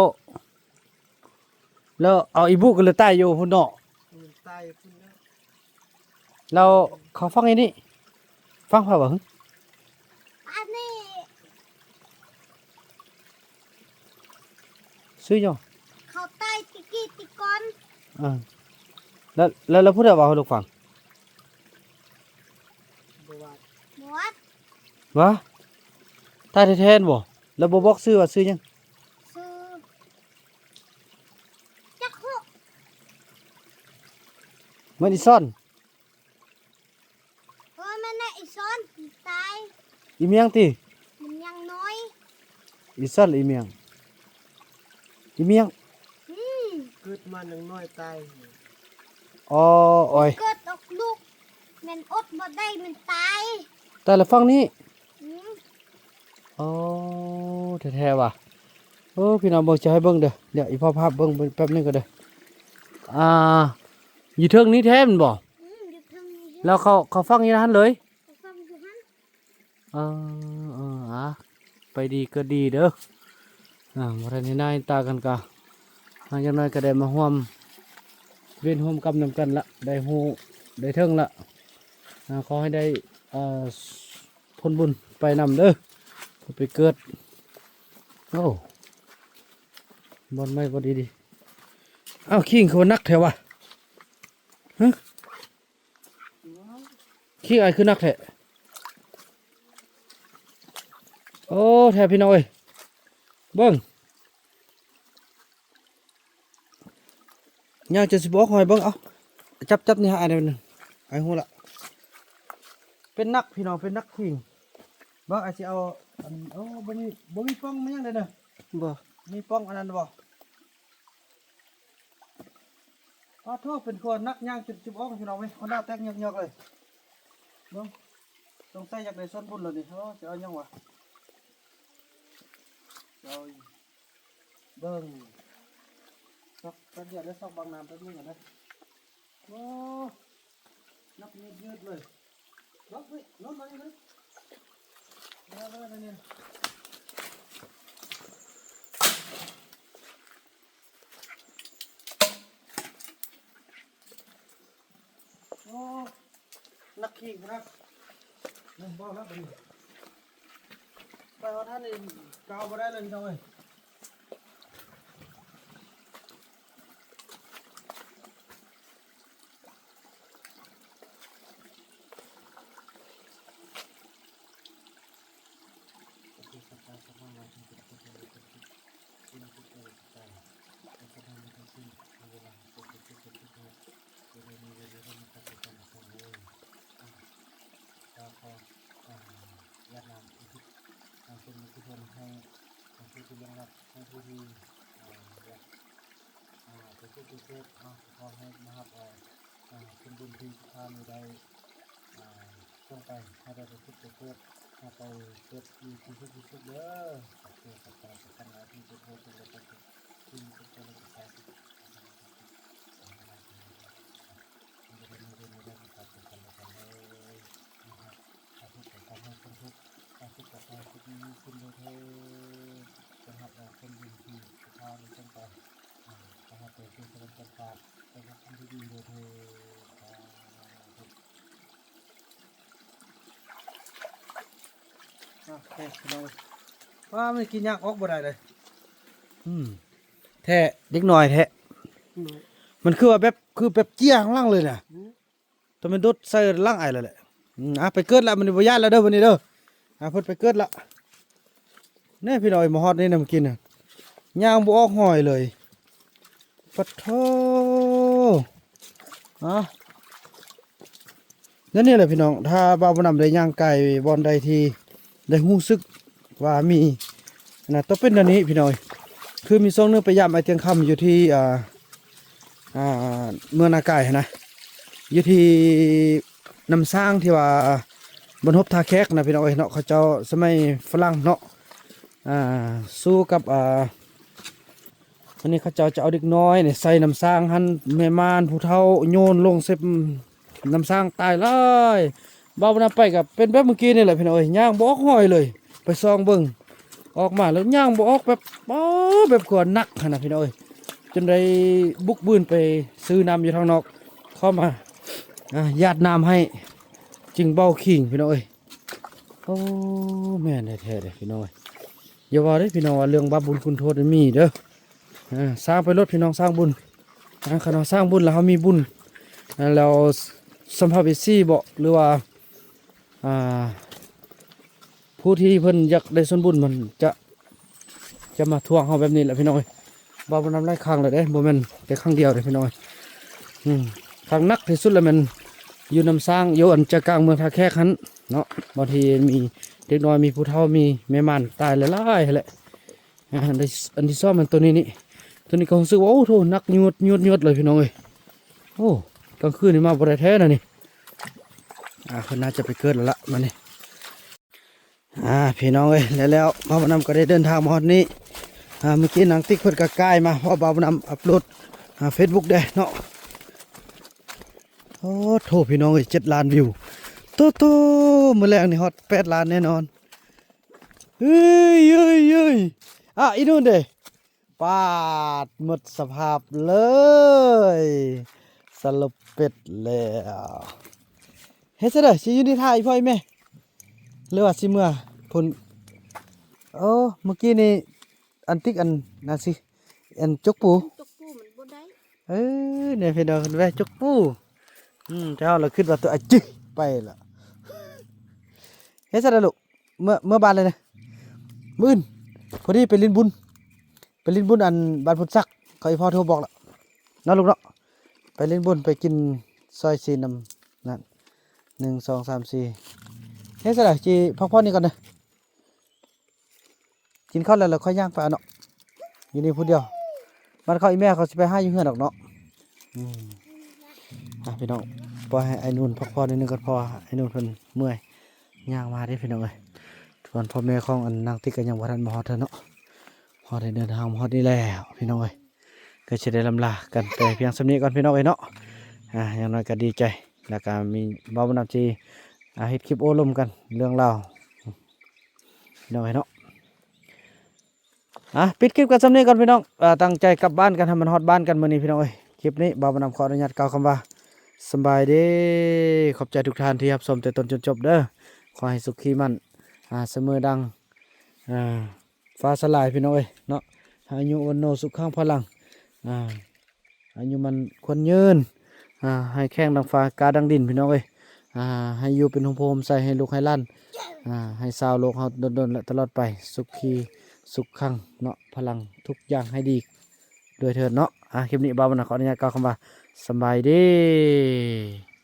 ແລ້ວເອົາອີບຸກໍເລີຍຕາຍຢູ່ພຸ້ນເນາະ. ອືມ ຕາຍຢູ່ພຸ້ນແລ້ວ. ແລ້ວເຂົາຝັງອີ່ນີ້ ຝັງໃຜວະ? ອັນນີ້ ຊື່ຫຍັງ? ເຂົາຕາຍຕິກີຕິກ່ອນ. ເອີ ແລ້ວ ແລ້ວ ແລ້ວຜູ້ໃດເວົ້າໃຫ້ລູກຟັງ? ບໍ່ວ່າ ບໍ່ວ່າ ວ່າ ຕາຍແທ້ໆ ແມ່ນບໍ່? ແລ້ວບໍ່ບອກຊື່ວ່າຊື່ຫຍັງ? ຊື່ ຈັກຮູ້ ແມ່ນອີ່ຊອນ. ເອີ ແມ່ນແຫຼະ ອີ່ຊອນຕາຍ. ອີ່ມຽງຕິ? ອີ່ມຽງນ້ອຍ. ອີ່ຊອນ ອີ່ມຽງ? ອີ່ມຽງ. ອືມ ເກີດມາຍັງນ້ອຍຕາຍ. ອໍ ໂອ້ຍ ເກີດອອກລູກ ແມ່ນອົດບໍ່ໄດ້ ແມ່ນຕາຍ. ຕາຍແລ້ວຝັ່ງນີ້? ອືມ. ໂອ້ ແທ້ໆ ວ່າ. ໂອ້ ພີ່ນ້ອງເບິ່ງ ຈະໃຫ້ເບິ່ງເດີ ດຽວອີ່ພໍ່ພາເບິ່ງແປັບໜຶ່ງກໍເດີ. ອ່າ ຢູ່ເທິງນີ້ແທ້ແມ່ນບໍ່? ອືມ ຢູ່ເທິງນີ້. ແລ້ວເຂົາ ເຂົາຝັງຢູ່ຫັ້ນເລີຍ? ເຂົາຝັງຢູ່ຫັ້ນ. ເອີ ເອີ ອາ ໄປດີເກີດດີເດີ. ອ່າ ບໍ່ທັນເຫັນໜ້າເຫັນຕາກັນກະ ອ່າ ຢ່າງໜ້ອຍກໍໄດ້ມາຮ່ວມເວນຮ່ວມກຳນຳກັນລະ ໄດ້ຮູ້ໄດ້ເຖິງລະ. ອ່າ ຂໍໃຫ້ໄດ້ ເອີ ຜົນບຸນໄປນຳເດີ ໄປເກີດ. ໂອ້ ບ່ອນໃໝ່ບໍ່ດີໆ. ອ້າວ ຄີງຄືວ່າໜັກແທ້ວະ? ຮະ? ຂີ້ອ້າຍຄືໜັກແທ້. ໂອ້ ແທ້ພີ່ນ້ອງເອີຍ ເບິ່ງ ຍ່າງຈົນຊິບໍ່ອອກຫອຍ. ເບິ່ງ ເອົາ ຈັບ ຈັບນີ້ໃຫ້ອ້າຍໜ່ອຍໜຶ່ງ ອ້າຍຮູ້ລະ. ເປັນໜັກພີ່ນ້ອງ ເປັນໜັກຄີງ. ເບິ່ງ ອ້າຍຊິເອົາອັນ ໂອ້ ບໍ່ມີ ບໍ່ມີປ່ອງ ມີຫຍັງເດ້ນະ? ບໍ່ ມີປ່ອງອັນນັ້ນບໍ່? ປາໂທ້ ເປັນຄົວໜັກ ຍ່າງຈົນຊິບໍ່ອອກພີ່ນ້ອງເອີຍ. ຄົນໜ້າແຕກຍອກໆ ເລີຍ. ເບິ່ງ ສົງໄສຢາກໄດ້ສ່ວນບຸນແລ້ວນີ້. ໂອ້ ຊິເອົາຫຍັງວະ? ເອົາ ເບິ່ງ ຊອກແປັບດຽວເດີ ຊອກບັງນ້ຳແປັບໜຶ່ງກ່ອນເດີ. ໂອ້ ໜັກຍືດໆ ເລີຍ. ເນາະ ເຮີ້ຍ ນອນມານີ້ນະ ມາ ມາ ມານີ້. ໂອ້ ໜັກຂີ້ນະ. ນະ ບໍ່ລະບັດນີ້ ໄປຮອດຫັ້ນນີ້ ກ້າວບໍ່ໄດ້ເລີຍພີ່ນ້ອງເອີຍ. ກໍຂໍ ອ່າ ຢາກນຳອຸທິດ ອ່າ ສ່ວນບຸນສ່ວນກຸສົນໃຫ້ ອ່າ ຜູ້ທີ່ລ່ວງລັບ ໃຫ້ຜູ້ທີ່ ອ່າ ຢາກ ອ່າ ໄປຜຸດໄປເກີດເນາະ. ຂໍໃຫ້ມາຮັບເອົາ ອ່າ ສ່ວນບຸນທີ່ພານີ້ໄດ້ ອ່າ ສົ່ງໄປ ໃຫ້ໄດ້ໄປຜຸດໄປເກີດ ໃຫ້ໄປເກີດຢູ່ທີ່ສຸກທີ່ສຸກເດີ. ຂອບໃຈຂອບໃຈທຸກທ່ານຫຼາຍທີ່ເປັນໂທດເປັນໄລ ທີ່ເປັນໂທດເປັນໄລ ທີ່ເປັນໂທດເປັນໄລ ໃຫ້ໄດ້ມາຢູ່ໃນການປະກອບກັນແລ້ວກັນເລີຍນະຄັບ. ຂໍໃຫ້ຄວາມທຸກ ຄວາມສຸກ ຄວາມສຸກມີຂຶ້ນໂດຍເທີ້ນ. ຈະຮັບເອົາຜົນບຸນທີ່ສະພາໄດ້ສົ່ງໄປ ອ່າ ຈະຮັບໄປເປັນສະເຫຼີມກັນຕາ ຈະຮັບຜົນທີ່ດີໂດຍເທີ້ນ. ສາທຸ. ອ່າ ໂອເຄ ພີ່ນ້ອງເອີຍ ວ່າມັນກິນຍາກອອກບໍ່ໄດ້ເລີຍ. ອືມ ແທ້ ເດັກນ້ອຍແທ້. ອືມ ມັນຄືວ່າແບບ ຄືແບບເຈ້ຍຂ້າງຫຼັງເລີຍນະ. ອືມ ຕ້ອງແມ່ນໂດດໃສ່ຫຼັງອ້າຍແລ້ວແຫຼະ. ອືມ ອ່າ ໄປເກີດລະ ມື້ນີ້ບໍ່ຢ້ານລະເດີ ມື້ນີ້ເດີ. ອ່າ ເພິ່ນໄປເກີດລະ. ແນ່ພີ່ນ້ອງເອີຍ ມາຮອດນີ້ນຳກິນນະ ຍ່າງບໍ່ອອກຫ້ອຍເລີຍ. ປະໂທ ອາ ແນວນີ້ແຫຼະພີ່ນ້ອງ ຖ້າບ່າວບຸນນຳໄດ້ຍ່າງໄກບ່ອນໃດທີ່ໄດ້ຮູ້ສຶກວ່າມີ ອັນນະ ຕ້ອງເປັນແນວນີ້ພີ່ນ້ອງເອີຍ. ຄືມີຊ່ວງໜຶ່ງໄປຢາມອ້າຍຕຽງຄຳຢູ່ທີ່ ອ່າ ອ່າ ເມືອງນາກາຍຫັ້ນນະ ຢູ່ທີ່ນ້ຳສ້າງທີ່ວ່າບ້ານຮົບທ່າແຂກນະພີ່ນ້ອງເອີຍເນາະ. ເຂົາເຈົ້າສະໄໝຝຣັ່ງເນາະ ອ່າ ສູ້ກັບ ອ່າ ອັນນີ້ເຂົາເຈົ້າຈະເອົາເດັກນ້ອຍນີ້ໃສ່ນ້ຳສ້າງຫັ້ນ ແມ່ມ່ານຜູ້ເຖົ້າໂຍນລົງໃສ່ນ້ຳສ້າງຕາຍຫຼາຍ. ບ່າວບຸນນຳໄປກໍເປັນແບບມື້ກີ້ນີ້ແຫຼະພີ່ນ້ອງເອີຍ ຍ່າງບໍ່ອອກຫ້ອຍເລີຍ. ໄປສ່ອງເບິ່ງ ອອກມາແລ້ວຍ່າງບໍ່ອອກ ແບບ ໂອ້ ແບບກວ່າໜັກຫັ້ນນະພີ່ນ້ອງເອີຍ. ຈົນໄດ້ບຸກບືນໄປຊື້ນ້ຳຢູ່ທາງນອກ ເຂົ້າມາ ອ່າ ຢາດນ້ຳໃຫ້ ຈຶ່ງເບົາຂີງພີ່ນ້ອງເອີຍ. ໂອ້ ແມ່ນແທ້ໆເດ້ພີ່ນ້ອງເອີຍ. ຢ່າວ່າເດ້ພີ່ນ້ອງວ່າເລື່ອງບາບບຸນຄຸນໂທດນີ້ມີເດີ. ເອີ ສ້າງໄປໂລດພີ່ນ້ອງ ສ້າງບຸນ. ອ່າ ຄັນເຮົາສ້າງບຸນແລ້ວເຮົາມີບຸນ ແລ້ວສຳພະເວສີເບາະ ຫຼືວ່າ ອ່າ ຜູ້ທີ່ເພິ່ນຢາກໄດ້ສ່ວນບຸນມັນຈະ ຈະມາທວງເຮົາແບບນີ້ແຫຼະພີ່ນ້ອງເອີຍ. ເວົ້າມານຳຫຼາຍຄັ້ງແລ້ວເດ້ ບໍ່ແມ່ນແຕ່ຄັ້ງດຽວເດ້ພີ່ນ້ອງເອີຍ. ອືມ ຄັ້ງໜັກທີ່ສຸດລະແມ່ນຢູ່ນ້ຳສ້າງ ຢູ່ອັນໃຈກາງເມືອງທ່າແຂກຫັ້ນເນາະ. ບາງທີມີເດັກນ້ອຍ ມີຜູ້ເຖົ້າ ມີແມ່ມ່ານຕາຍຫຼາຍໆຫັ້ນແຫຼະ. ອ່າ ອັນທີ່ ອັນທີ່ສອງແມ່ນໂຕນີ້ນີ້ ໂຕນີ້ກໍຮູ້ສຶກວ່າ ໂອ້ໂທ້ ໜັກຍວດໆເລີຍພີ່ນ້ອງເອີຍ. ໂອ້ ກາງຄືນນີ້ມາບໍ່ໄດ້ແທ້ນະນີ້. ອ່າ ເພິ່ນໜ້າຈະໄປເກີດແລ້ວລະມານີ້. ອ່າ ພີ່ນ້ອງເອີຍ ແລ້ວ ແລ້ວບ່າວບຸນນຳກໍໄດ້ເດີນທາງມາຮອດນີ້. ອ່າ ເມື່ອກີ້ນາງຕິກເພິ່ນກໍກາຍມາ ເພາະບ່າວບຸນນຳອັບໂຫຼດ ອ່າ ເຟສບຸກເດ້ເນາະ. ໂອ້ໂທ້ ພີ່ນ້ອງເອີຍ ເຈັດລ້ານວິວ ໂຕໂຕ ມື້ແລງນີ້ຮອດແປດລ້ານແນ່ນອນ. ເອີຍ ເອີຍ ເອີຍ ອ່າ ອີ່ນູ່ນເດ້ ປາດ ໝົດສະພາບເລີຍ ສະຫຼົບເປັດແລ້ວ. ເຮັດຊະເດີ ຊິຢູ່ນີ້ຖ້າອີ່ພໍ່ອີ່ແມ່ ຫຼືວ່າຊິເມືອພຸ້ນ? ໂອ້ ເມື່ອກີ້ນີ້ອັນຕິກອັນນັ້ນຊິ ອັນຈົກປູ ຈົກປູມັນບໍ່ໄດ້. ເອີ ແນ່ພີ່ນ້ອງ ເພິ່ນແວ່ຈົກປູ. ອືມ ແຕ່ເຮົາລະຄິດວ່າຕົວອາຈິໄປລະ. ເຮັດຊະເດີລູກ ເມືອ ເມືອບ້ານເລີຍນະ. ມື້ອື່ນພໍດີໄປຫຼິ້ນບຸນ ໄປຫຼິ້ນບຸນອັນບ້ານພຸດສັກ ເຂົາ ອີ່ພໍ່ໂທບອກລະເນາະລູກເນາະ. ໄປຫຼິ້ນບຸນ ໄປກິນຊອຍຊີ້ນນຳນັ້ນ ໜຶ່ງ ສອງ ສາມ ສີ່. ເຮັດຊະເດີ ຊິພັກຜ່ອນນີ້ກ່ອນເດີ. ກິນເຂົ້າແລ້ວ ແລ້ວຄ່ອຍຍ່າງໄປເອົາເນາະ ຢູ່ນີ້ຜູ້ດຽວ. ບັດເຂົ້າອີ່ແມ່ເຂົາຊິໄປຫາຢູ່ເຮືອນດອກເນາະ. ອືມ ອ່ະ ພີ່ນ້ອງ ປ່ອຍໃຫ້ອ້າຍນູນພັກຜ່ອນໜ້ອຍໜຶ່ງກ່ອນ ເພາະວ່າອ້າຍນູນເພິ່ນເມື່ອຍ ຍ່າງມາເດ້ພີ່ນ້ອງເອີຍ. ສ່ວນພໍ່ແມ່ຂອງອັນນາງຕິກກໍຍັງບໍ່ທັນມາຮອດເທື່ອເນາະ. ຮອດ ໄດ້ເດີນທາງມາຮອດນີ້ແລ້ວພີ່ນ້ອງເອີຍ. ກໍຊິໄດ້ລ່ຳລາກັນແຕ່ພຽງສ່ຳນີ້ກ່ອນພີ່ນ້ອງເອີຍເນາະ. ອ່າ ຢ່າງໜ້ອຍກໍດີໃຈ ແລ້ວກໍມີ ເວົ້ານຳທີ່ ອ່າ ເຮັດຄລິບໂອ້ລົມກັນເລື່ອງລາວ ພີ່ນ້ອງເອີຍເນາະ. ອ່ະ ປິດຄລິບກັນສ່ຳນີ້ກ່ອນພີ່ນ້ອງ. ເອີ ຕັ້ງໃຈກັບບ້ານກັນ ໃຫ້ມັນຮອດບ້ານກັນມື້ນີ້ພີ່ນ້ອງເອີຍ. ຄລິບນີ້ບ່າວບຸນນຳຂໍອະນຸຍາດກ່າວຄຳວ່າ ສະບາຍດີ. ຂອບໃຈທຸກທ່ານທີ່ຮັບຊົມແຕ່ຕົ້ນຈົນຈົບເດີ. ຂໍໃຫ້ສຸຂີໝັ້ນ ອ່າ ສະເໝີດັ່ງ ອ່າ ຟ້າສະຫຼາຍພີ່ນ້ອງເອີຍເນາະ. ອາຍຸວັນໂນສຸຂັງພະລັງ ອາ ອາຍຸໝັ້ນຂວັນຍືນ ອາ ໃຫ້ແຂງດັ່ງຟ້າ ກາດັ່ງດິນພີ່ນ້ອງເອີຍ. ອາ ໃຫ້ຢູ່ເປັນຮົ່ມໂພຮົ່ມໄຊໃຫ້ລູກໃຫ້ຫຼານ ອາ ໃຫ້ຊາວໂລກເຮົາດົນໆ ແລະ ຕະຫຼອດໄປ ສຸຂີສຸຂັງເນາະ ພະລັງທຸກຢ່າງໃຫ້ດີດ້ວຍເທີ້ນເນາະ. ອາ ຄລິບນີ້ບ່າວບຸນນຳຂໍອະນຸຍາດກ່າວຄຳວ່າ ສະບາຍດີ.